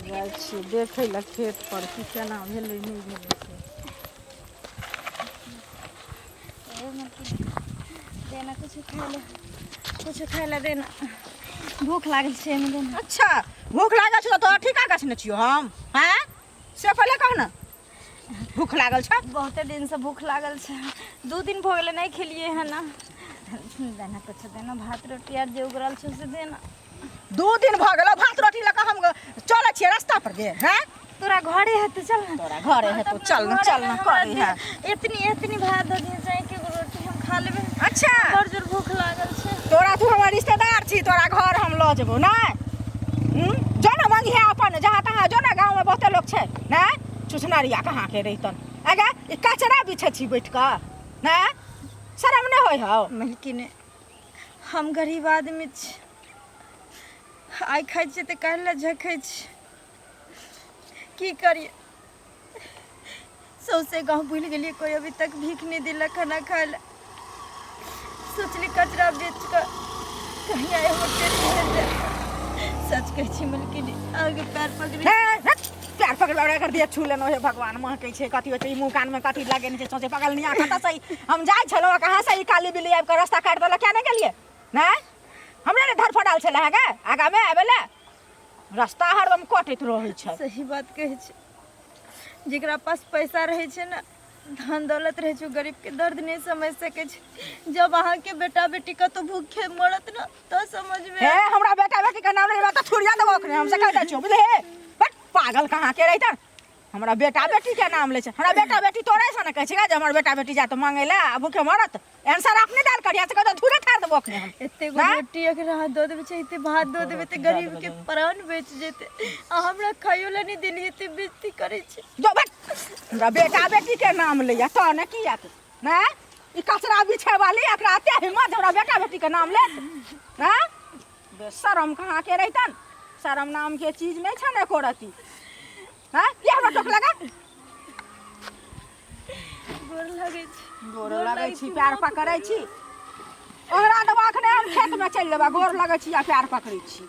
जाइ छियै देखै लए खेत पर की केना भेलै नहि भेलै से। देना कुछ खाय ले, कुछ खाय ले देना, भूख लागल छै एहिमे देना। अच्छा, भूख लागल छौ तऽ तोरा ठीका गछने छियौ हम? हैं, से पहिले कह ने, भूख लागल छौ? बहुते दिनसँ भूख लागल छै, 2 दिन भऽ गेलै नहि खेलियै हन। देना कुछ देना, भात रोटी आर जे उगरल छै से देना। 2 दिन भऽ गेलौ, भात रोटी लऽ कऽ हम चलै छियै रास्ता पर गे? हैं, तोरा घरे हेतै, चल ने। तोरा घरे हेतौ, चल ने, चल ने। करे है एतनी एतनी भात दऽ दिहे चाहे के रोटी, हम खा लेबै। अच्छा, बड़ जोर भूख लागल छै। तोरा, तू हमर रिश्तेदार छी, तोरा घर हम लऽ जेबौ? नहि, जो ने मंगिहे अपन जहाँ तहाँ, जो ने, गाँवमे बहुते लोक छै। नहि, चुछनरिया कहाँ के रहितन। अगे, ई कचरा बिछै छी बैठ कऽ, नहि शरम नहि होइ हौ? मलकिने, हम गरीब आदमी छी, आइ खाइ छियै तऽ काल्हि लए झखै छी। की करियै, सौंसे गाँव भूलि गेलियै, कोइ अभी तक भीख नहि देलक खाना खाय लए। सोचली कचरा बेच कऽ कहीं आइ हमर पेट भरि जायत। सच कहै छी मलकिनी, अहाँके पैर पकड़ै। हे, हट, पैर पकड़ पकड़ कर दिया, छू लेनो। हे भगवान, महकै छै, कथी होइ छै ई? मुँह कानमे कथी लगेने छै? सोचे पगलनिया कतऽ से ई? हम जाइ छलहुँ, कहाँ से ई काली बिल्ली आबि कऽ रास्ता काटि देलक। किया नहि गेलियै? नहि, हमरे ने धरफड़ाल छलै हे गे आगामे आबै लए, रास्ता हरदम कटैत रहै छै। सही बात कहै छै, जेकरा पास पैसा रहै छै ने, धन दौलत रहै छै, ओ गरीबके दर्द नहि समझ सकै छै। जब अहाँके बेटा बेटी कतहु भूखे मरत ने, तऽ समझमे। हे, हमरा बेटा बेटी के नाम लेबै तऽ थुरिया देबो अखने हम, से कहि दै छियौ, बुझलिही? बट पागल कहाँ के रहितन, हमरा बेटा बेटी के नाम लै छै। हमरा बेटा बेटी तोरे से ने कहै छै जे हमर बेटा बेटी जायत मांगै लए आ भूखे मरत। एहन शराब नहि दाल करिया, से कहै धुरे ठार देबो अखने हम। एते गो रोटी अगर अहाँ दऽ देबै चाहे एते भात दऽ देबै तऽ गरीब के प्राण बचि जेतै। आ हमरा खाइयो लए नहि देलियै, एते बेइज्जती करै छै। जो बट, हमरा बेटा बेटी के नाम लैया तऽ ने किया ने ई कचरा बिछै वाली, एकरा एते हिम्मत जे हमरा बेटा बेटी के नाम लेत? हैं, बेशरम कहाँ के रहितन, शरम नाम के चीज नहि छनि एको रत्ती। हैं, ये हमरा टोक लगा। गोर लगै छी। गोर लगै छी, पैर पकड़ै छी, ओकरा देबा अखने हम खेतमे चलि जेबा। गोर लगै छी आ पैर पकड़ै छी,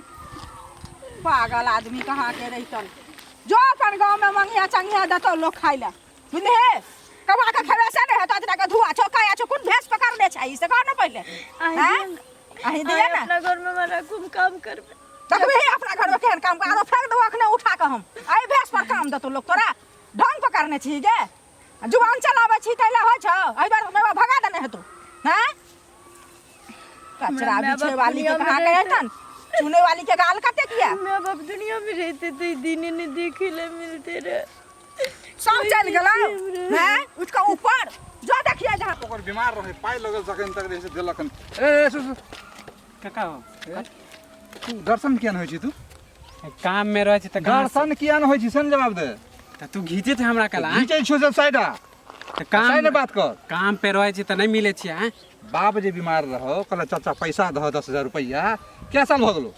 पागल आदमी कहाँ के रहितन। जो अपन गाँवमे मंगिया चंगिया देतौ लोक खाइ लए, बुझलिही? कमा के खेबै से नहि हेतौ। एतना के धुआ छौ, काया छौ, कोन भेष पकड़ने छै ई, से कह ने पहिले। अहीं अहीं दियै ने। अपना घरमे हमरा खूब काम करबै। देखबही अपना घरमे केहन काम कर, आरो फेंक देबो अखने उठा कऽ हम। एहि भेष पर काम देतौ लोक तोरा? ढंग पकड़ने छी गे, जुबान चलाबै छी ताहि लए होइ छौ। एहि बार माय बाप भगा देने हेतौ। हैं, कचरा माय बिछे बाप वाली के दुनिया में कहाँ के रहिते। रहतन, चुने वाली के गाल कते किया। माय बाप दुनिया में रहते तो ई दिन नहीं देखे ले मिलते रहे। सब चलि गेलौ। हैं, उठि कऽ ऊपर जो, देखिए जहाँ ओकर बीमार रहे, पाइ लगल जखन तक रहै से देलक हन। ए ए, सुन सुन। काका हो। ए, तू दर्शन किया नहि होइ छी तू? काम में रहै छै तऽ कहाँ से- दर्शन किया नहि होइ छी से ने जवाब दे। तऽ तू घीचे छै हमरा कला? घीचै छियौ सब साइड आ। तऽ काम साइड बात कर। काम पे रहै छी तऽ नहि मिलै छियै, आँय? बाप जे बीमार रहो, कहल चाचा पैसा दह 10,000 रुपैआ, कै साल भऽ गेलो?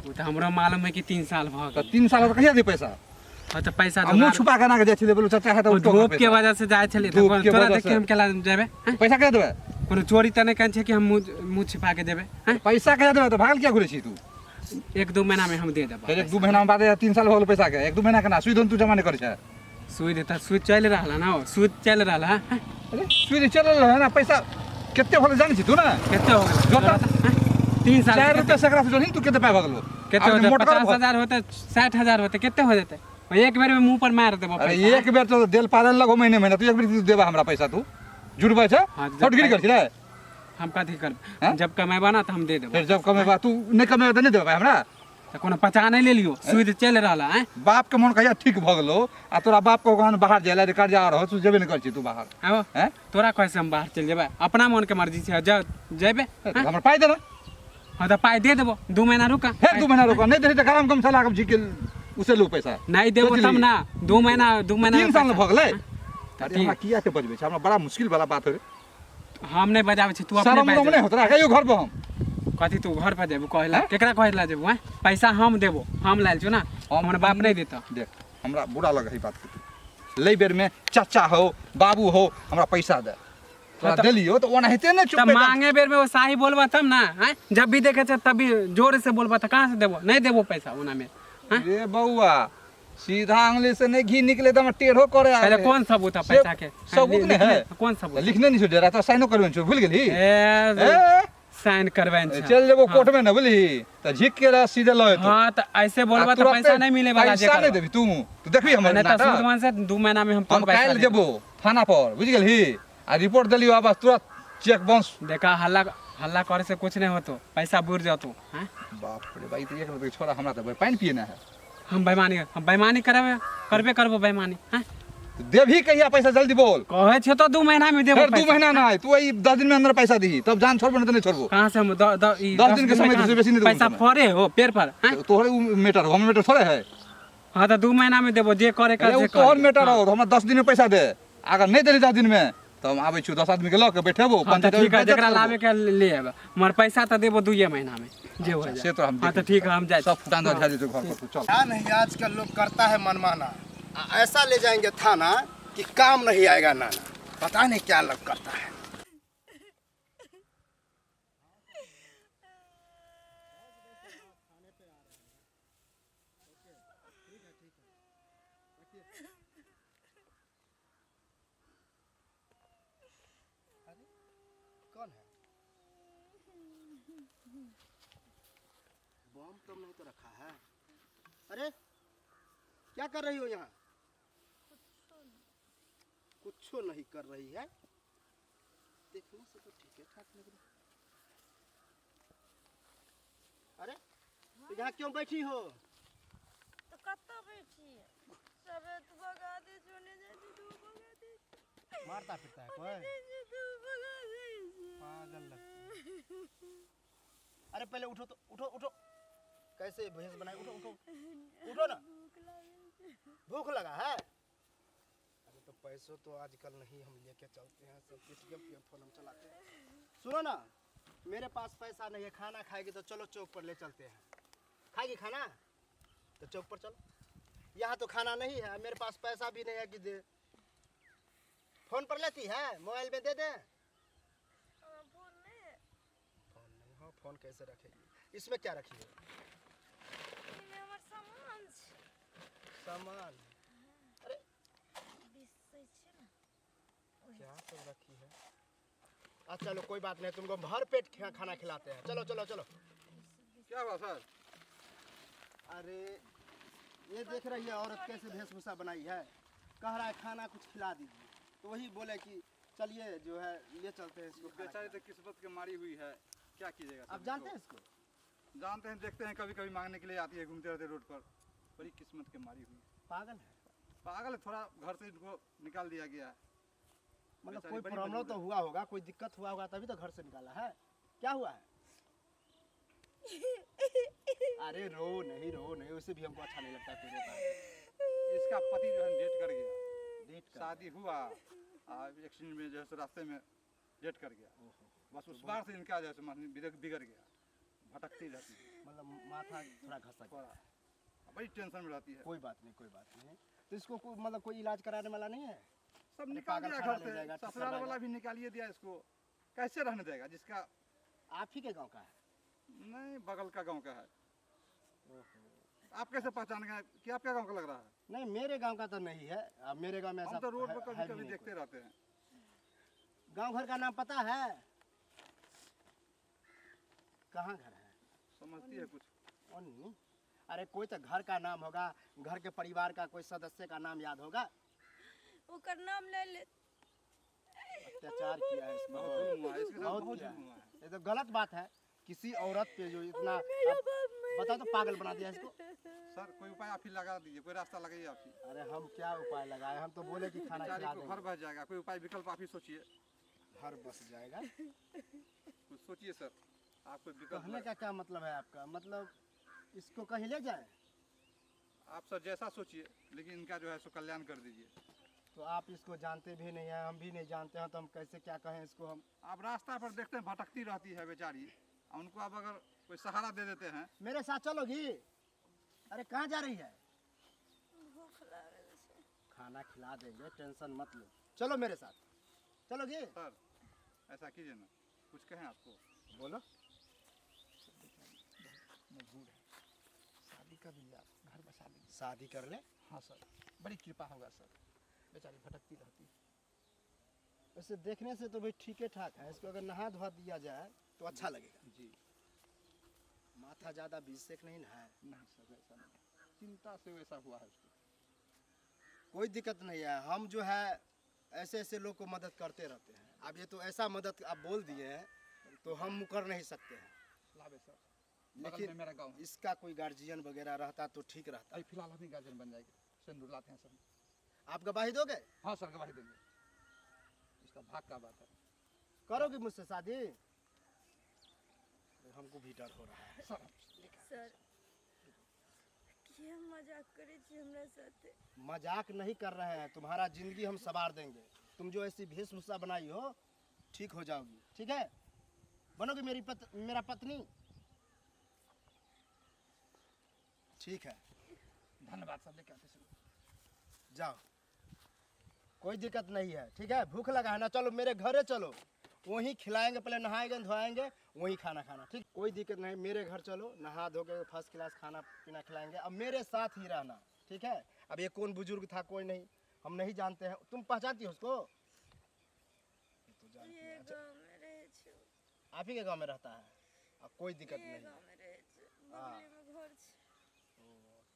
ओ तऽ हमरो मालूम है कि 3 साल भऽ तऽ गेल। 3 साल तऽ कहिया दे पैसा? हाँ तऽ पैसा आ मुँह जोगाड़- छुपा के ना के जाइ छलै, बोलू चाचा है तऽ ओ उठो धूप के पैसा। वजह से जाइ छलियै। धूप के तोरा वजह देख के से। हम केला जेबै, आँय? पैसा कहिया देबै? कोनो चोरी तऽ नहि करै छै कि हम मुँह मुँह छिपा के जेबै, आँय? पैसा कहिया देबै? तऽ भागल किया घुरै छी तू? 1-2 महीना में हम दे देबो। फेर 1-2 महीना बाद? 3 साल भऽ गेल पैसा के, 1-2 महीना केना? सुइद तू जमा नहि करै छै। सूद तऽ सूद चलि रहल है ना, सूद चलि रहल है। अरे सूद चलि रहल है ना, पैसा कते भऽ गेल जानै छी तू ने? कते हो गेल? जोता। 3 साल 4 रुपया सैकड़ा से जोड़ही तू, कते पाइ भऽ गेलो? कते आब होतै? मोटगर 50 भऽ- हजार होतै, 60,000 होतै, कते हो जेतै? एक बेर में मुंह पर मार देबो अरे पैसा। एक बेर तो देल पालन लगो महीने महीना, तू एक बेर देबा हमरा पैसा, तू जुड़बै छै? हाँ, जब फटगिरी पाइ- कर छी रे। हम कथी करब? हैं? जब कमेबा ना तऽ हम दे देबो। फेर जब कमेबा? तू नहि कमेबा तऽ नहि देबा हमरा? तऽ कोनो पचा नहि लेलियो, सूद चलि रहल है। बाप के मोन कहिया ठीक भऽ गेलो आ तोरा बाप को कहान बाहर जाय ला कर्जा रहो, तू जेबे नहि कर छी तू बाहर। आबो। हैं? तोरा कहै से हम बाहर चलि जेबै? अपना मोन के मर्जी छै, जा जेबै। तऽ हमर पाइ देना। हाँ तऽ पाइ दे देबो, 2 महीना रुका। फेर 2 महीना रुको, नहि देली तऽ गरम गम चला के झिक उसे लू पैसा। नहि देबो सोचली। तब ना, 2 महीना, 2 महीना। 3 साल भऽ गेलै। तऽ अरे हमरा किया के बजबै छै? हमरा बड़ा मुश्किल वाला बात हो। हम नहि बजाबै छी, तू अपने शरम बाजि। उरम नहि होत रहा कहियो घर पर हम? कथी तू घर पर जेबू कहला? हैं? केकरा कहला जेबू? हैं, पैसा हम देबो, हम लायल छु ना, हमर बाप नहि देता। देख, हमरा बुरा लगे है बात के। तू लै बेर में चाचा हो बाबू हो, हमरा पैसा दे, तोरा देलियो तऽ ओनाहिते ने तब चुप। मांगे बेर में वो साही बोलबा तब ना, हैं? जब भी देखे छै तब भी जोर से बोलबा, तऽ कहाँ से देबो? नहीं देबो पैसा ओना में। हाँ? रे बौआ सीधा आंगुली से नहीं घी निकले तो टेढ़ो करे आवे। पहले कौन सबूत है पैसा के? सबूत नहीं है। कौन सबूत? लिखने नहीं छो जरा तो साइनो करबे छो, भूल गेली? ए, ए, साइन करबे छो। चल जेबो कोर्ट में न बुझली त झिक के रह सीधे लय तो। हाँ त ऐसे बोलबा आ त तुरंते पैसा नहीं मिले वाला जे पैसा नहीं करबा। देबी तू, तू देखबी हमर नहीं त नाटक। सूद मान से 2 महीना में हम हम तोर पैसा काल्हि दे जेबो थाना पर, बुझ गेलही? आ रिपोर्ट देलियो, आ बस तुरंत चेक बाउंस। देखा हल्ला हल्ला करे से कुछ नहीं होतो, पैसा बुर जातो। हैं? बाप रे भाई, तो एक रत्ती छोड़ा हमरा त पानि पिए ना है। हम बेईमानी, हम बेईमानी करबे करबे करबो बेईमानी। हैं? देबही कहिया पैसा जल्दी बोल। कहै छियो तो 2 महीना में देबो। फिर 2 पैसा। महीना ना आए, तू ई 10 दिन में अंदर पैसा दही तब जान छोड़बो, नहीं तो नहीं छोड़बो। कहाँ से हम द, द, ई 10 दिन के में समय कहाँ से बेसी नहीं देबो पैसा समय। फरे हो पेड़ पर। हैं? तोहरे उ मैटर हो, हमर मैटर थोड़े है। हाँ तो 2 महीना में देबो जे करे कर अरे जे उ तोहर करे। मैटर हो, हमरा 10 दिन में पैसा दे। अगर नहीं देली 10 दिन में तो हम आबै छी 10 आदमी के लऽ के बैठेबो। हाँ तो पंचायत ठीक है, बेइज्जत जकरा करबो। लाबे के ले आबे, मगर पैसा तो देबो 2 महीना में जे हो जाए। से तो हम हाँ तो ठीक है, हम जाए सब फुटान झा जेतौ घर पर, तू चल। क्या नहीं आजकल लोग करता है मनमाना, आ ऐसा ले जाएंगे थाना कि काम नहीं आएगा नाना, पता नहीं क्या लोग करता है। कौन है? बम तो नहीं तो रखा है। अरे क्या कर रही हो यहाँ? कुछ नहीं कर रही है, देखने से तो ठीक है ठाक लग रही। अरे तो यहाँ क्यों बैठी हो? तो कत्ता बैठी है? सब तो भगा दे, छोड़ने जाए तो भगा दे। मारता फिरता है कोई? तू भगा दे। पागल लगता है। अरे पहले उठो तो, उठो उठो, कैसे भैंस बनाए, उठो उठो उठो ना, भूख लगा है। अरे तो पैसों तो आजकल नहीं हम लेके चलते हैं, सब कुछ के फोन हम चलाते हैं। सुनो ना, मेरे पास पैसा नहीं है, खाना खाएगी तो चलो चौक पर ले चलते हैं। खाएगी खाना तो चौक पर चलो, यहाँ तो खाना नहीं है, मेरे पास पैसा भी नहीं है कि दे। फोन पर लेती है, मोबाइल में दे दे। फोन नहीं है। फोन नहीं हो, फोन कैसे रखेगी? इसमें क्या रखी है? इसमें हमार सामान छै। सामान? अरे बिसै छै ना। क्या सब रखी है? अच्छा चलो कोई बात नहीं, तुमको भर पेट खाना खिलाते हैं, चलो चलो चलो। क्या हुआ सर? अरे ये देख रही है औरत कैसे वेशभूषा बनाई है, कह रहा है खाना कुछ खिला दीजिए, तो वही बोले कि चलिए जो है ले चलते हैं इसको। बेचारी तो किस्मत के मारी हुई है, क्या कीजिएगा? आप जानते हैं इसको? जानते हैं, देखते हैं, कभी कभी मांगने के लिए आती है, घूमते रहते रोड पर। बड़ी किस्मत के मारी हुई है। पागल है? पागल है, थोड़ा घर से इनको निकाल दिया गया है। मतलब बेचारी कोई बड़ी प्रॉब्लम मजबूर तो है। हुआ होगा, कोई दिक्कत हुआ होगा तभी तो घर से निकाला है। क्या हुआ है? अरे रो नहीं, रो नहीं, उसे भी हमको अच्छा नहीं लगता कोई रोता है। इसका पति जो है डेट कर गया, डेट कर शादी हुआ, एक्सीडेंट में जो है सो रास्ते में डेट कर गया। बस उस बार से इनका जो है सो मन बिगड़ गया, भटकती रहती है, मतलब माथा थोड़ा घसक गया। थोड़ा बड़ी टेंशन में रहती है। कोई बात नहीं, कोई बात नहीं। तो इसको मतलब कोई इलाज कराने वाला नहीं है? सब अरे निकाल पागल दिया खाना घर ले से, जाएगा, ससुराल ठिकाना वाला भी निकालिए दिया इसको, कैसे रहने देगा जिसका? आप ही के गांव का है? नहीं, बगल का गांव का है। आप कैसे पहचान गए कि आपका गांव का लग रहा है? नहीं, मेरे गांव का तो नहीं है। अब मेरे गांव में ऐसा हम तो रोड पर है कभी भी कभी नहीं देखते कोई। रहते हैं। गांव घर का नाम पता है? कहाँ घर है? समझती है कुछ? ओन्नी। अरे कोई तो घर का नाम होगा, घर के परिवार का कोई सदस्य का नाम याद होगा। ओकर नाम ले ले। अत्याचार किया है इसको, बहुत जुल्म हुआ है इसके साथ, बहुत बहुत किया जुल्म है। हुआ है। ये तो गलत बात है, किसी औरत पे जो इतना बताओ तो पागल बना दिया इसको। सर कोई उपाय आप ही लगा दीजिए, कोई रास्ता लगाइए आप ही। अरे हम क्या उपाय लगाए, हम तो बोले कि खाना बेचारी खिला को घर देंगे। बस जाएगा, कोई उपाय विकल्प आप ही सोचिए। घर बस जाएगा? कुछ सोचिए सर, आप कोई विकल्प कहने का क्या मतलब है आपका? मतलब इसको कहीं ले जाए? आप सर जैसा सोचिए, लेकिन इनका जो है सो कल्याण कर दीजिए। तो आप इसको जानते भी नहीं हैं, हम भी नहीं जानते हैं, तो हम कैसे क्या कहें इसको हम? आप रास्ता पर देखते हैं भटकती रहती है बेचारी, और उनको आप अगर कोई सहारा दे देते हैं। मेरे साथ चलोगी? अरे कहाँ जा रही है? भूख लागल छै। खाना खिला देंगे, टेंशन मत लो, चलो मेरे साथ चलोगी? सर ऐसा कीजिए ना, कुछ कहें आपको। बोलो। मजबूर है, शादी कर दीजिए, आप घर बसा लीजिए। शादी कर ले? हाँ सर, बड़ी कृपा होगा सर, बेचारी भटकती रहती है। वैसे देखने से तो भाई ठीक है ठाक है, इसको अगर नहा धोआ दिया जाए तो अच्छा लगेगा। जी। माथा ज़्यादा बीसेक नहीं ना है? नहीं सर, वैसा नहीं, चिंता से वैसा हुआ है उसको। कोई दिक्कत नहीं है, हम जो है ऐसे ऐसे लोग को मदद करते रहते हैं। अब ये तो ऐसा मदद आप बोल दिए हैं तो हम मुकर नहीं सकते हैं। लावे सर, बगल लेकिन में मेरा गाँव है। इसका कोई गार्जियन वगैरह रहता तो ठीक रहता। अभी फिलहाल हम ही गार्जियन बन जाएंगे, सिंदूर लाते हैं सर। आप गवाही दोगे? हाँ सर, गवाही देंगे, इसका भाग का बात है। करोगी मुझसे शादी? हमको भी डर हो रहा है सर। सर किया मजाक करे छी हमरा साथे? मजाक नहीं कर रहे हैं, तुम्हारा जिंदगी हम सवार देंगे। तुम जो ऐसी वेशभूषा बनाई हो ठीक हो जाओगी, ठीक है? बनोगी मेरी मेरा पत्नी? ठीक है, धन्यवाद सर, लेके आते सर। जाओ, कोई दिक्कत नहीं है, ठीक है? भूख लगा है ना, चलो मेरे घरे चलो, वहीं खिलाएंगे, पहले नहाएंगे धोआएंगे, वहीं खाना खाना, ठीक? कोई दिक्कत नहीं, मेरे घर चलो, नहा धो के फर्स्ट क्लास खाना पीना खिलाएंगे। अब मेरे साथ ही रहना, ठीक है? अब ये कौन बुजुर्ग था कोई नहीं, हम नहीं जानते हैं, तुम पहचानती हो उसको? ये तो जानती ये है। अच्छा, गाँव में रहे छी। आप ही के गाँव में रहता है? अब कोई दिक्कत ये नहीं। गाँव में रहे छी, बगले में घर छी।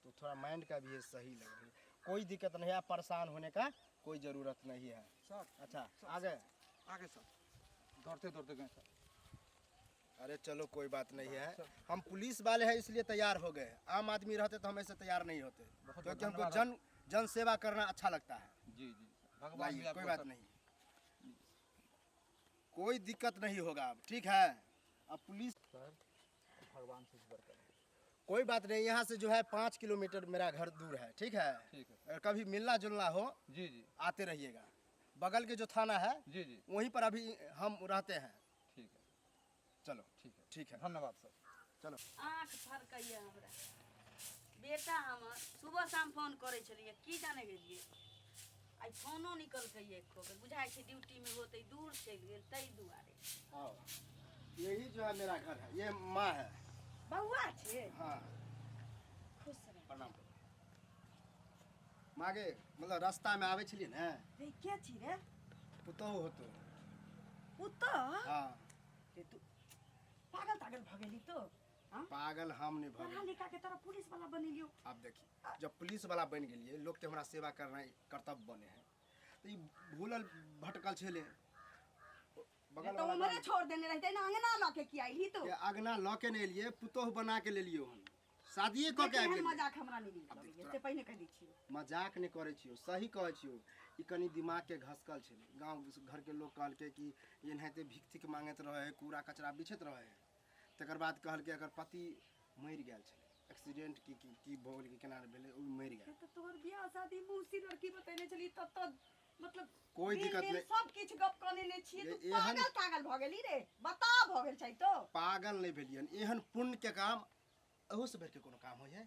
तो थोड़ा माइंड का भी ये सही लग रही है, कोई दिक्कत नहीं है, परेशान होने का कोई ज़रूरत नहीं है। सर। अच्छा, आ गए? आगे सर, दौड़ते दौड़ते गए सर। अरे चलो कोई बात नहीं है, हम पुलिस वाले हैं इसलिए तैयार हो गए, आम आदमी रहते तो हम ऐसे तैयार नहीं होते, बहुत क्योंकि हमको धन्यवाद। जन जन सेवा करना अच्छा लगता है। जी जी, भगवान भी लाइए, आपको कोई बात सर- नहीं, कोई दिक्कत नहीं होगा अब, ठीक है? अब पुलिस सर, भगवान से बढ़कर कोई बात नहीं। यहाँ से जो है 5 किलोमीटर मेरा घर दूर है, ठीक है? ठीक है। अगर कभी मिलना जुलना हो जी जी, आते रहिएगा। बगल के जो थाना है जी जी, वहीं पर अभी हम रहते हैं। ठीक है, चलो ठीक है, ठीक है, धन्यवाद सर। चलो। आँख फरकैया हमरा बेटा, हमर सुबह शाम फोन करै छलियै, की जाने गेलियै, आइ फोनो निकलकैया एको बेर, बुझाइ छै ड्यूटीमे होतै, दूर चलि गेल ताहि दुआरे। आओ, यही जो है मेरा घर है, ये माँ है। बौआ छै? हाँ। खुश रह। प्रणाम करू माँ गे। मतलब रास्ता में आबै छलियै ने। रे के छी रे? पुतोहु होतो। पुतोह? हाँ। रे तू पागल तागल भऽ गेली तो? हाँ? पागल हम नहीं भऽ पढ़ा गेलियै। लिखा के तोरा पुलिस वाला बनेलियो। आब देखी, जब पुलिस वाला बनि गेलियै, लोकके हमरा सेवा करनाइ कर्तव्य बने है, तऽ ई भूलल भटकल छलै बगल तऽ वाला उमरे छोड़ देने रहते ना, अंगना लऽ के की आइली तू? के अगना लऽ के नहि एलियै, पुतोहु बना के लेलियै हन, शादिये कऽ के आबि एहन गेलियै। मजाक हमरा नहि नीक आब लगैया, देख से पहिने कहि दै छियौ। मजाक नहि करै छियौ, सही कहै छियौ। ई कनि दिमागके घसकल छलै। गाँव घरके लोक कहलकै कि एनाहिते भीख तीख मांगैत रहै है, कूड़ा कचरा बिछैत रहै है। तकर बाद कहलकै एकर पति मरि गेल छलै, एक्सीडेंट की की की भऽ गेल कि केना भेलै, ओ मरि गेल। तऽ तोहर बियाह शादी मौसी लड़की बतेने छली तब तऽ मतलब कोई दिन दिक्कत दिन नहीं। सब किछु गप कऽ लेने छियै। ये तू एहन- पागल तागल भऽ गेली रे, बता भऽ गेल छै तो? पागल नहि भेलियन, एहन पुण्य के काम अहू से बढ़ि के कोनो काम होइ है?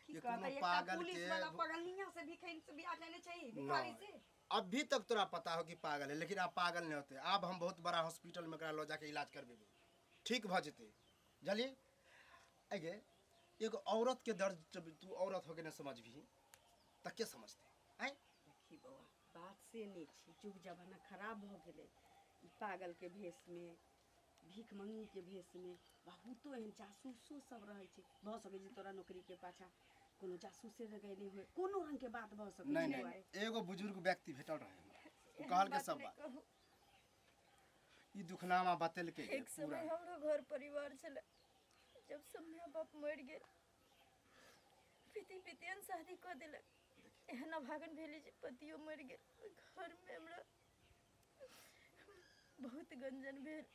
की ये कहतै कोनो एकटा पागल पुलिस के वाला पगलनिया से भिखैन से बियाह केने छै, भिखारी नहीं। से। अभी तक तोरा पता हो कि पागल है, लेकिन आप पागल नहीं होते। आब हम बहुत बड़ा हॉस्पिटल में एकरा लऽ जाके इलाज करबेबै, ठीक भऽ जेतै। बुझलियै? अगे एगो औरत के दर्द जब तू औरत होके नहीं समझबही तऽ के समझतै? आँय? देखी बौआ, बात से नहि छै, युग जमाना खराब भऽ गेलै। ई पागलके भेषमे, भीख मंगनीके भेषमे बहुतो एहन जासूसो सब रहै छै। भऽ सकै छै तोरा नौकरीके पाछाँ कोनो जासूसे लगेने होय, कोनो रङ्गके बात भऽ सकै नहीं छै। नहीं, बौआ। एगो बुजुर्ग व्यक्ति भेटल रहे हमरा, ओ एहन कहलकै बात सब नहि बात कहू। ई दुखनामा बतेलकै एक पूरा। समय हमरो घर परिवार छलै, जब सब माय बाप मरि गेल, पिति पितियन शादी कऽ देलक। एहन अभागन भेलै जे पतियो मरि गेल। ओहि घरमे हमरा बहुत गंजन भेल,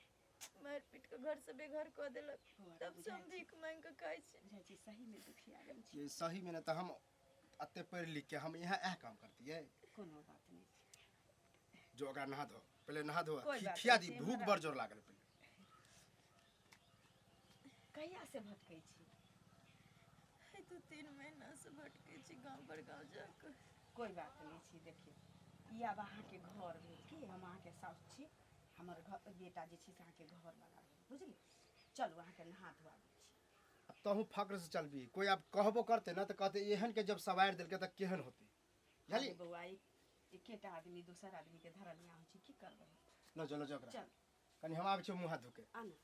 मारि पीट कऽ घरसँ बेघर कऽ देलक। बौआ, तब से हम बुझाइ छै। भीख मांगि कऽ खाइ छी। बुझाइ छै सहीमे दुखिया गेल छी। ये सही में ना तऽ हम एते पढ़ि लिख के हम यहाँ इएह काम करतियै? कोनो बात नहि छै। जो ओकरा नहा धो, पहिले नहा धो। कोई बात खिया नहीं दी छै, भूख हमरा- बड़ जोर लागल पहिले। कहिया से भटकै छी? आइ 2-3 महीना से भटकै छी गाँव पर गाँव जाकऽ। कोई बात नहि छै। देखियौ, ई आब अहाँके घर भेल की, हम अहाँके साउस छी, हमर घर बेटा जे छै से अहाँके घर वाला भेल, बुझली? चलू, अहाँके नहा धोआ दै छी। आ तहूँ फक्र से चलबी। कोई आब कहबो करते ना तऽ कहते एहन के जब सवारि देलकै तऽ केहन होतै। बुझली? अरे बौआ, एकेटा आदमी दोसर आदमी के धरनिया होइ छै, की करबै? लऽ जो, लऽ जो ओकरा। चल। कनि हम आबै छियौ मुँह हाथ धोके। आ ना।